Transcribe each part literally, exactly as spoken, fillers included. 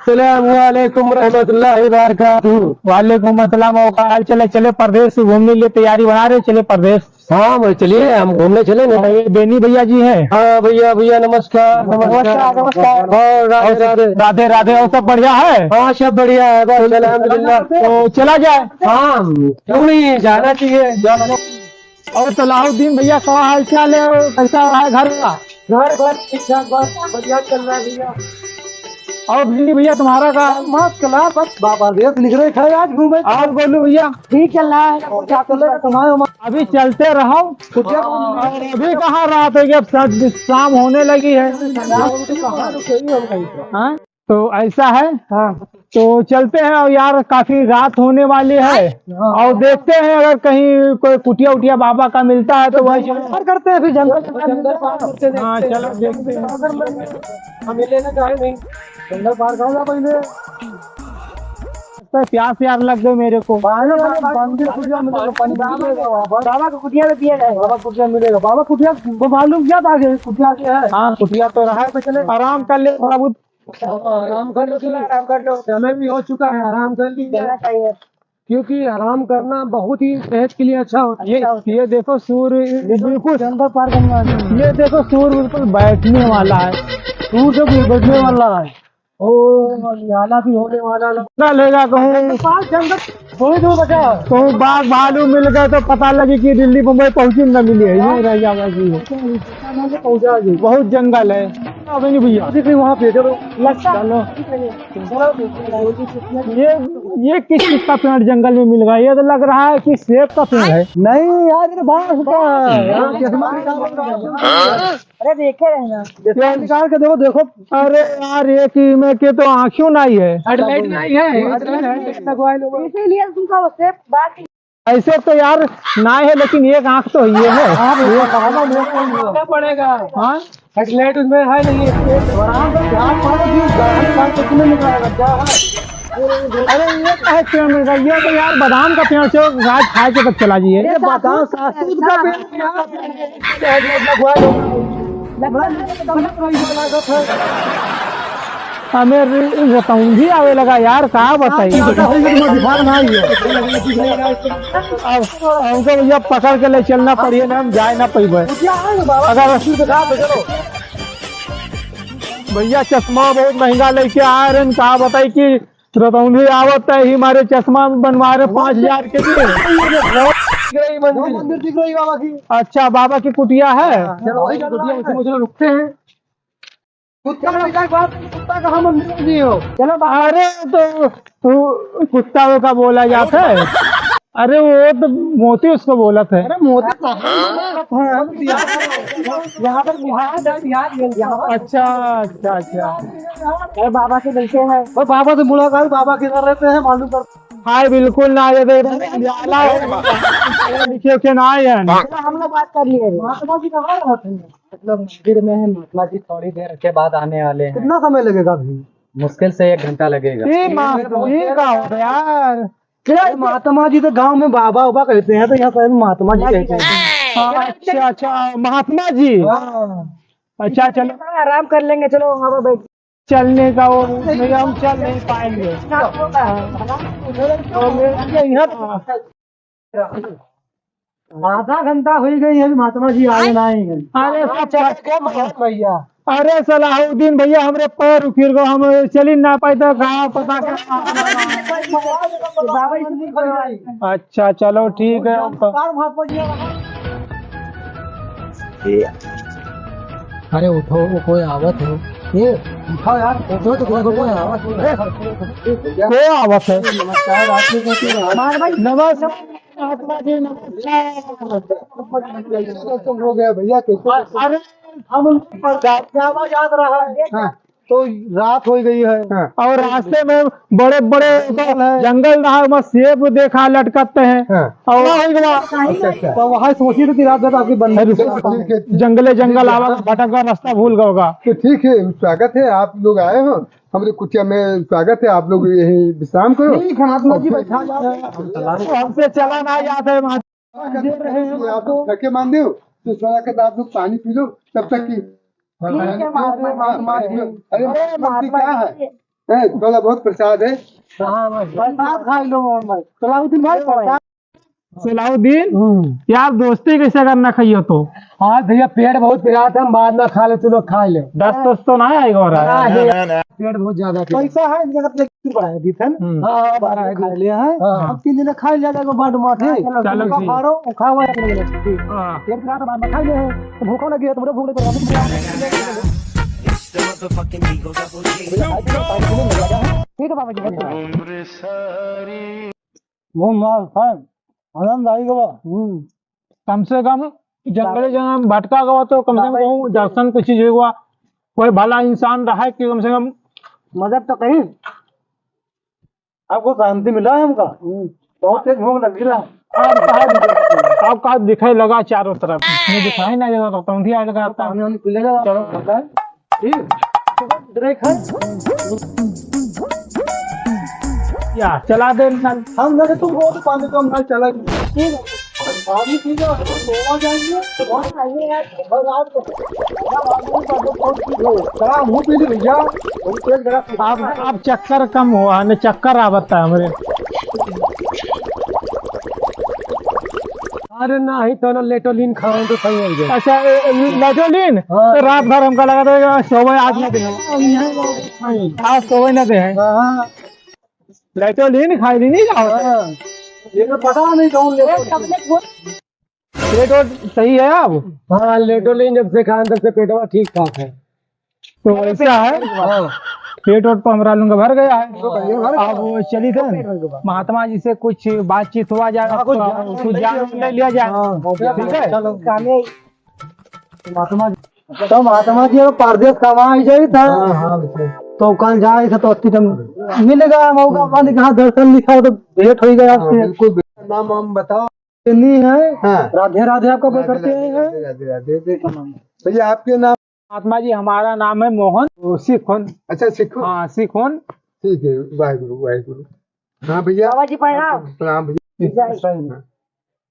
अस्सलाम वालेकुम रहमतुल्लाहि व बरकातुहू। वालेकुम अस्सलाम। और का हाल चले? चले परदेस घूमने लिए तैयारी बना रहे, चले परदेस। हाँ भाई, चलिए, हम घूमने चले ना। ये बेनी भैया जी हैं। हाँ भैया, भैया नमस्कार, नमस्कार, नमस्कार। नमस्कार। और राधे, और राधे। राधे, राधे। और सब बढ़िया है? हाँ, सब बढ़िया है, बस अल्हम्दुलिल्लाह। तो चला जाए? हाँ, क्यों नहीं, जाना चाहिए। और सलाहुद्दीन भैया, का हाल चाल है? कैसा रहा है घर का? घर बस ठीक ठाक, बस बढ़िया चल रहा है भैया। और भिंडी भैया, तुम्हारा का? मस्त चला, बस बाबा देश निकले थे आज घूमे। और बोलू भैया? ठीक चल रहा है, क्या चल रहा है, कमाए वमाए। अभी चलते रहो। कुटिया कौन और अभी कहाँ रात हो गई, अब शाम, शाम होने लगी है। कहाँ रुकेंगे हम कहीं पे? हाँ? तो ऐसा है। हाँ। तो चलते हैं और यार, काफी रात होने वाली है। हाँ। और देखते हैं, अगर कहीं कोई कुटिया उटिया बाबा का मिलता है तो वही जंगल पार करते हैं, फिर जंगल, जंगल पार करते हैं, हाँ, देखते हैं। चलो देखते हैं। हम ये लेना चाहे नहीं, जंगल पार करो ना पहले। तो प्यास यार लग गई मेरे को। बाबा, बाबा, बाबा कुटिया में पिया जाए। बाबा कुटिया मिलेगा, बाबा कुटिया। वो मालूम क्या था कि कुटिया क्या है? हाँ, कुटिया तो रहा है, तो चले आराम कर ले थोड़ा बहुत। आराम कर लो, चलो, आराम कर लो। समय भी हो चुका है, आराम कर लीजिए। करना चाहिए। क्योंकि आराम करना बहुत ही सेहत के लिए अच्छा होता है। ये, अच्छा होता है। ये देखो सूर्य बिल्कुल जंगल पार करना है। ये देखो सूर्य बिल्कुल बैठने वाला है। सूर्य भी बैठने वाला है। ओ, नियाला भी होने वाला है। जंगल है कहूँ। पास जंगल थोड़ी दूर बचा है। कहूँ बाघ भालू मिल गए तो पता लगे कि दिल्ली बम्बई पहुँची न मिली है। ये रह जावा जी। पहुँचा जी। बहुत जंगल है। अबे नहीं भैया। अभी वहाँ पे चलो। लगता चलो। ये, ये किस चीज का पेड़ जंगल में मिल गया? ये तो लग रहा है कि सेब का पेड़ है। नहीं यार, ये तो बांस का है। हाँ, चश्मा निकाल के देखो। अरे देखे रहे ना। चश्मा निकाल के देखो, देखो। अरे यार, ये कि मैं के तो आँखियों नहीं है। हेडलाइट नहीं है। हेडलाइट लगवाए लोगों। इसीलिए तुमका सेब बात ऐसे तो यार ना है, लेकिन एक आँख तो ये है। हाँ, ये तो कहना नहीं है। करना पड़ेगा। हाँ? हेडलाइट उसमें है नहीं। आराम से ध्यान मारो, फिर गाड़ी पार कितने में जाएगा, क्या है? अरे, ये क्या है पेड़ में का? ये तो यार बादाम का पेड़ से राज खाए के तब चला जाइए। ये बादाम सासुद का पेड़ है यार। हेडलाइट लगवा लो। हमें र-, रतौंधी आवे लगा यार, का बताई? अब हमको भैया पकड़ के ले चलना पड़िए ना, हम जाए ना पइबे। अगर भैया चश्मा बहुत महंगा लेके आ रहे हैं, का बताई कि रतौंधी आवत है ही मारे चश्मा बनवा रहे पाँच हजार के लिए। वो मंदिर दिख रही बाबा की। अच्छा, बाबा की कुटिया है। हाँ, चलो, वही कुटिया, उसमें चलो, रुकते हैं। कुत्ता का इलाज बात, कुत्ता का हम नहीं हो। चलो, अरे तो, तो कुत्ता का बोला जाता है। अरे वो तो मोती उसको बोलत है। अरे मोती तो हम बोलत हैं। यहाँ पर बिहार है, बिहार में यहाँ पर। अच्छा, अच्छा, अच्छा। अरे बाबा से मिलते हैं। वो बाबा से मुलाकात, बाबा किधर रहते हैं मालूम कर। हाय, बिल्कुल ना, ये देख, लिखे के ना आए हैं। चलो, हम लोग बात कर लिए। महात्मा जी कहाँ रहते हैं? मतलब मंदिर में है, महात्मा जी थोड़ी देर के बाद आने वाले हैं। कितना समय लगेगा अभी? मुश्किल से एक घंटा लगेगा। ये मा-, ये का हो गया यार? क्या महात्मा जी तो गांव में बाबा उबा कहते हैं, तो यहाँ शायद महात्मा जी कहते हैं। हाँ, अच्छा, अच्छा, महात्मा जी। हाँ। अच्छा, चलो। आराम कर लेंगे, चलो वहाँ पर बैठ। चलने का वो नहीं, हम चल नहीं पाएंगे। तो मेरे लिए यहाँ आधा घंटा हो गई है, महात्मा जी आए ना ही हैं। अरे सब चल गए महात्मा भैया। अरे सलाहुद्दीन भैया, हमरे पैर उखिर गो, हम चली ना पाई तो कहाँ पता क्या। बाबा जी से पूछ लो। अच्छा, चलो ठीक है। कार महात्मा जी। अरे उठो, वो कोई आवत है। ये उठो यार, उठो तो देखो कोई आवत है। को आवत है? नमस्कार, आप लोग कैसे हो? नमस्कार। महात्मा जी, नमस्कार। हो गया भैया, कैसे? अरे, हम लोग पर क्या आवाज आ रहा है? हाँ। तो रात हो गई है। हाँ। और रास्ते में बड़े बड़े जंगल है। जंगल रहा, वहाँ सेब देखा लटकते हैं। हाँ। और अच्छा, अच्छा। तो वहाँ सोची थी कि रात भर आपकी बंदी। ठीक है। जंगले जंगल आवा, भटक गया, रास्ता भूल गया होगा। तो ठीक है, स्वागत है, आप लोग आए हो, हमारे कुटिया में स्वागत है, आप लोग यहीं विश्राम करो। ठीक है, महात्मा जी, बैठा जाओ। हमसे चला ना जाता है, महात्मा। आप लोग थके मांदे हो, तो थोड़ा के आप लोग पानी पी लो, तब तक की। ठीक है, महात्मा जी। अरे, अरे, महात्मा जी, क्या है? है, थोड़ा बहुत प्रसाद है। हाँ, बस। प्रसाद खा लो, मोहन भाई। सलाउद्दीन भाई, प्रसाद। सलाउद्दीन, हम्म। यार, दोस्ती कैसे करना खाइयो तो? हाँ भैया, पेट बहुत पिरात है, हम बाद में खा ले, तू लोग खा ले। दस्त वस्त तो ना आएगा और? हाँ, है। पेट बहुत ज्यादा पिरात। पैसा है, इनके साथ लेके बढ़ा है, दीथन। हम्म। हाँ, हाँ, बढ़ा है, खा लिया है। हाँ। अब तीन दिन खा लिया जाएगा, बाद में। चलो, चलो, ठीक। फाड़ो, खाओ, हाँ। पेट पिरात है, बाद में खा लिया है। तो भूखा लगी है, तुमको भूख लगी है। ठीक है बाबा जी, बहुत बहुत। वो माल खाए, आनंद आई गवा। हम्म। कम से कम जंगले जंगल भटका गवा तो कम से कम कहूँ दर्शन कुछ चीज हुआ, कोई भला इंसान रहा है कि कम से कम मदद तो करी। आपको शांति मिला है हमका? हम्म। बहुत तेज भूख लग रहा है। आप कहा, आप कहा दिखाई लगा चारों तरफ, नहीं दिखाई ना देता तो कौन थी आएगा? पानी वानी पी लेगा। चलो, ठीक। देख, या, चला दे इंसान। हम लगे तुम बहुत पानी कम ना चला। ठीक है। पानी पी लो, सोवा जाएंगे। और रात को, रात को बहुत चीज हो। चला, मुंह पी ले भैया। हम तेल जरा आप, आप चक्कर कम हुआ, ने चक्कर आवता है हमरे। अरे नाही तो ना लेटोलिन खाओ तो सही हो जाए। अच्छा, ए, ए, लेटोलिन? हाँ। तो रात भर हमका लगा था सोवे आज ना दे। आज सोवे ना दे। हाँ। लेटोलिन खाई नहीं जाओ। हाँ। ये तो पता नहीं कौन लेटोलिन। पेट वोट सही है अब? हाँ, लेटोलिन जब से खान तब से पेटवा ठीक ठाक है। तो ऐसा है, हाँ। पेट वोट पर हमरा लोग भर गया है। तो भैया भर गया। अब चली थे पेट भर गया। महात्मा जी से कुछ बातचीत हुआ जाए, हाँ, कुछ तो ज्ञान कुछ ले ज्ञान लिया ले लिया जाए। हाँ, ठीक है? चलो। महात्मा जी, तो महात्मा जी अब परदेश कमाई जाई था। हाँ, हाँ, बिल्कुल। तो कल जाए था तो अति टाइम मिल गया मौका, हाँ। मान कहाँ दर्शन लिखा हो तो भेंट हो गया हाँ, आपसे। बिल्कुल, बिल्कुल। नाम वाम बताओ। नहीं है। हाँ। राधे राधे आपका बोल राधे करते राधे, हैं। राधे राधे, राधे राधे। भैया, आपके नाम? महात्मा जी, हमारा नाम है मोहन, वो सिखोन। अच्छा, सिखोन। हाँ, सिखोन। ठीक है, वाहेगुरु, वाहेगुरु। हाँ भैया। बाबा जी, प्रणाम। प्रणाम भैया। जय। हाँ।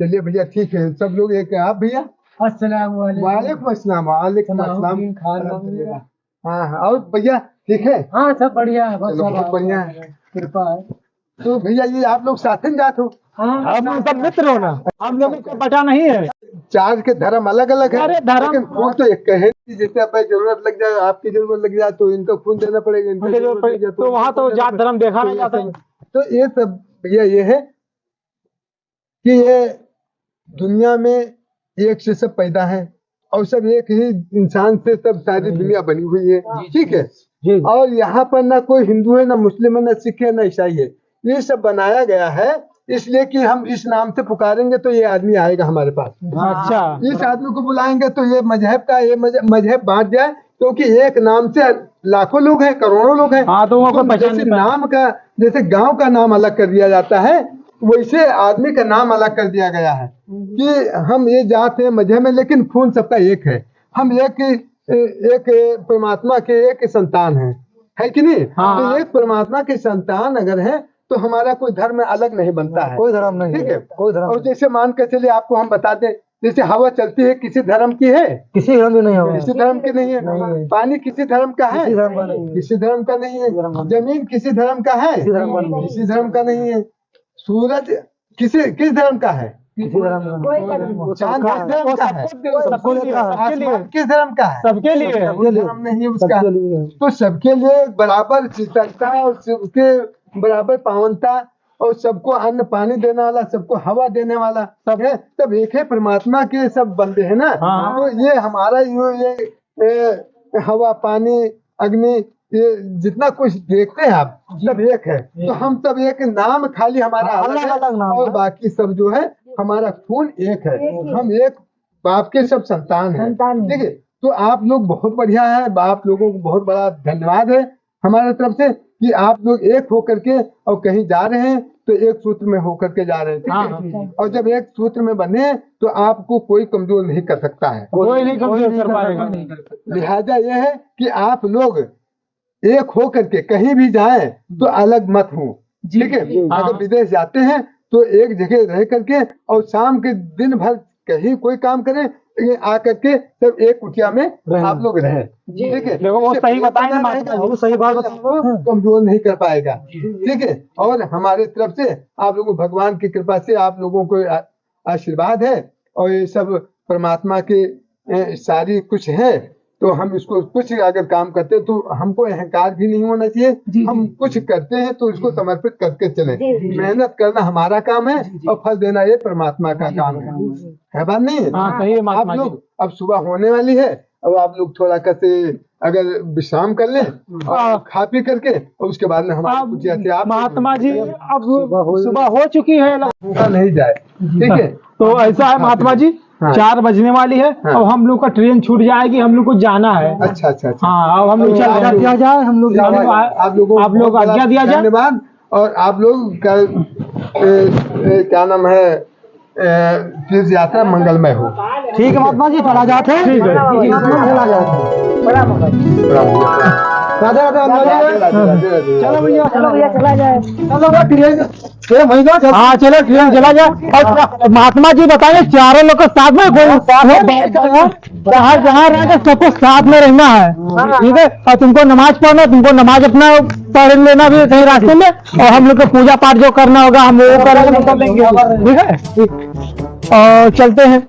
चलिए भैया, ठीक है, सब लोग एक, आप भैया? अस्सलाम वालेकुम। वालेकुम अस्सलाम, वालेकुम अस्सलाम। सलाउद्दीन खान नाम मेरा। हाँ, हाँ, और भैया, ठीक है? हाँ, सब बढ़िया है, बस चलो, सब बहुत आपका बढ़िया है। कृपा है। तो भैया, ये आप लोग साथ में जात हो? हाँ। हम सब मित्र हो ना, हम लोगों को पता नहीं है। चार के धर्म अलग-अलग है, अरे, धर्म लेकिन खून तो एक है। जैसे अब भाई जरूरत लग जाए, आपकी जरूरत लग जाए, तो इनका खून देना पड़ेगा, इनका उनके जरूरत जरूरत पड़े-, लग जाए, तो तो वहाँ उनको तो देना जात पड़ेगा। धर्म देखा तो नहीं ये जाता सब, है। तो ये सब भैया ये है कि ये दुनिया में एक से सब पैदा हैं और सब एक ही इंसान से सब सारी हम्म। दुनिया बनी हुई है, जी, ठीक है? जी। और यहाँ पर ना कोई हिंदू है, ना मुस्लिम है, ना सिख है, ना ईसाई है। ये सब बनाया गया है इसलिए कि हम इस नाम से पुकारेंगे तो ये आदमी आएगा हमारे पास। अच्छा। इस आदमी को बुलाएंगे तो ये मजहब का, ये मज-, मजहब बांट जाए, क्योंकि एक नाम से लाखों लोग हैं, करोड़ों लोग हैं। हाँ, तो वो तो कोई पहचान जैसे नहीं पाया। नाम का, जैसे गांव का नाम अलग कर दिया जाता है, वैसे आदमी का नाम अलग कर दिया गया है कि हम ये जात हैं, मजहब में, लेकिन खून सबका एक है। हम एक, एक परमात्मा के एक संतान हैं, है कि नहीं? हाँ। तो एक परमात्मा के संतान अगर है तो हमारा कोई धर्म अलग नहीं बनता है। कोई धर्म नहीं ठीक है, है। कोई धर्म और नहीं। जैसे मान के चलिए, आपको हम बता दें, जैसे हवा चलती है, किसी धर्म की है? किसी धर्म की नहीं है। किसी धर्म की नहीं है। नहीं है। पानी किसी धर्म का है? किसी धर्म का नहीं है। किसी धर्म का नहीं है। किसी धर्म का नहीं। जमीन किसी धर्म का है? किसी धर्म का नहीं। किसी धर्म का नहीं है। सूरज किसी, किस धर्म का है? किसी धर्म का नहीं। चांद किस धर्म का है? सबको देता है। सबके लिए। आसमान किस धर्म का है? सबके लिए। सबके लिए। धर्म नहीं है उसका। सबके लिए। तो सबके लिए बराबर शीतलता और उसके बराबर पावनता और सबको अन्न पानी देने वाला, सबको हवा देने वाला, सब है, सब एक है परमात्मा के सब बंदे हैं ना। हाँ। तो ये हमारा यो ये, ए, हवा, पानी, अग्नि, ये जितना कुछ देखते हैं आप, जी। सब एक है। जी। तो हम सब एक, नाम खाली हमारा हाँ, अलग अलग है अलग नाम और है। बाकी सब जो है हमारा खून एक है। एक ही। हम एक बाप के सब संतान हैं। संतान हैं। ठीक है, तो आप लोग बहुत बढ़िया है, आप लोगों को बहुत बड़ा धन्यवाद है हमारे तरफ से कि आप लोग एक होकर के और कहीं जा रहे हैं तो एक सूत्र में होकर के जा रहे हैं, ठीक है? हाँ, हाँ। और जब एक सूत्र में बने तो आपको कोई कमजोर नहीं कर सकता है। कोई नहीं कमजोर कर पाएगा। लिहाजा ये है कि आप लोग एक हो करके कहीं भी जाए तो अलग मत हो, जी, ठीक है? जी। अगर हाँ। विदेश जाते हैं तो एक जगह रह करके और शाम के दिन भर कहीं कोई काम करें, ये आकर के सब एक कुटिया में रहना। आप लोग रहें। जी। ठीक है? देखो, वो इससे सही बताए ना, महात्मा जी। वो सही बात बताए। हमको कमजोर नहीं कर पाएगा। ठीक है? और हमारे तरफ से आप लोगों, भगवान की कृपा से आप लोगों को आ-, आशीर्वाद है, और ये सब परमात्मा के, ए, सारी कुछ है, तो हम इसको कुछ अगर काम करते हैं तो हमको अहंकार भी नहीं होना चाहिए। जी, जी। हम कुछ करते हैं तो इसको समर्पित करके चलें। जी, जी। मेहनत करना हमारा काम है, जी, जी। और फल देना ये परमात्मा का काम है। जी, जी। है बात नहीं? हाँ, सही है महात्मा जी। आप लोग, अब सुबह होने वाली है, अब आप लोग थोड़ा कैसे अगर विश्राम कर लें और हाँ। खा पी करके, और उसके बाद में हमारी अब कुटिया से आप महात्मा जी, अब सुबह हो, सुबह हो चुकी है। भूखा नहीं जाए, ठीक है? तो ऐसा है महात्मा जी, हाँ। चार बजने वाली है, हाँ। अब हम लोग का ट्रेन छूट जाएगी, हम लोग को जाना है। अच्छा, अच्छा, अच्छा। हाँ, अब हम लोग तो चल रहे हैं। आज्ञा दिया जाए, हम लोग आप लोग, आप लोग को आप लोग बड़ा आज्ञा दिया जाए। धन्यवाद। और आप लोग का, ए, ए, क्या नाम है, ए, तीर्थ यात्रा मंगलमय हो। ठीक है महात्मा जी, चला जाते हैं। ठीक है। चला जाते हैं। प्रणाम। राधे राधे, राधे राधे। राधे राधे। चलो भैया, चलो भैया, चला जाए। चलो भैया, ट्रेन, ट्रेन वहीं जाओ, चलो। हाँ, चलो, ट्रेन चला जाए। और महात्मा जी बताइए, चारों लोग को साथ में, कोई वो बैठ जाओ। जहाँ, जहाँ रहेंगे, सबको साथ में रहना है, ठीक है? और तुमको नमाज पढ़ना, तुमको नमाज अपना पढ़ लेना भी कहीं रास्ते में, और हम लोग को पूजा पाठ जो करना होगा, हम वो करेंगे, ठीक है? और चलते हैं।